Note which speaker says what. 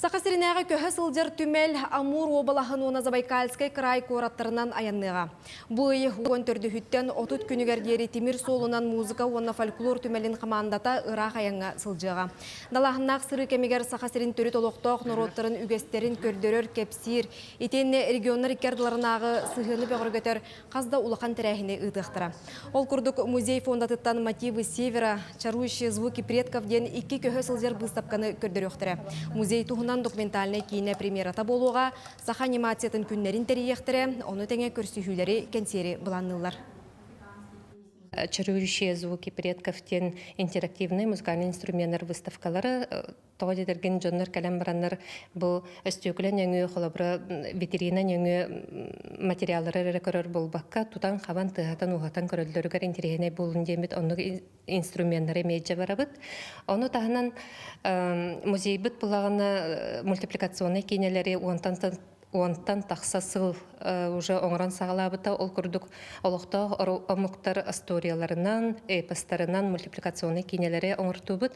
Speaker 1: Саха сиринээҕи көһө сылдьар түмэл Амур уобалаһын уонна Забайкальскай кыраай куораттарынан айанныаҕа. Бу ый 14-үттэн 30 күнүгэр диэри тимир суолунан музыка уонна фольклор түмэлин хамаандата ыраах айаҥҥа сылдьыаҕа. Далааһыннаах сырыы кэмигэр Саха сирин төрүт олохтоох норуоттарын үгэстэрин көрдөрөр, кэпсиир, итиэннэ регионнар икки ардыларынааҕы сыһыаны бөҕөргөтөр хас да улахан тэрээһини ыытыахтара. Ол курдук музей фондатыттан «Мотивы севера. Чарующие звуки предков» диэн икки көһө сылдьар быыстапканы көрдөрүөхтэрэ. Музей туһунан документальнай киинэ премьерата буолуоҕа, саха анимациятын күннэрин тэрийиэхтэрэ, ону тэҥэ көрсүһүүлэри, кэнсиэри былаанныыллар.
Speaker 2: «Чарующие звуки предков» диэн интерактивный музыкальный инструменнар выставкалары. Тоҕо диэтэргин, дьоннор кэлэн бараннар бу өстүөкүлэ нөҥүө, холобура, витрина нөҥүө материаллары эрэ көрөр буолбакка, тутан-хабан, тыаһатан-ууһатан көрөллөрүгэр интэриэһинэй буоллун диэммит оннук инструменнары эмиэ барабыт. Ону таһынан музейбыт булаҕына мультипликационнай киинэлэри уонтан тахса сыл уже оҥорон саҕалаабыта. Ол курдук олохтоох омуктар историяларынан, эпостарынан мультипликационнай киинэлэри оҥортуубут.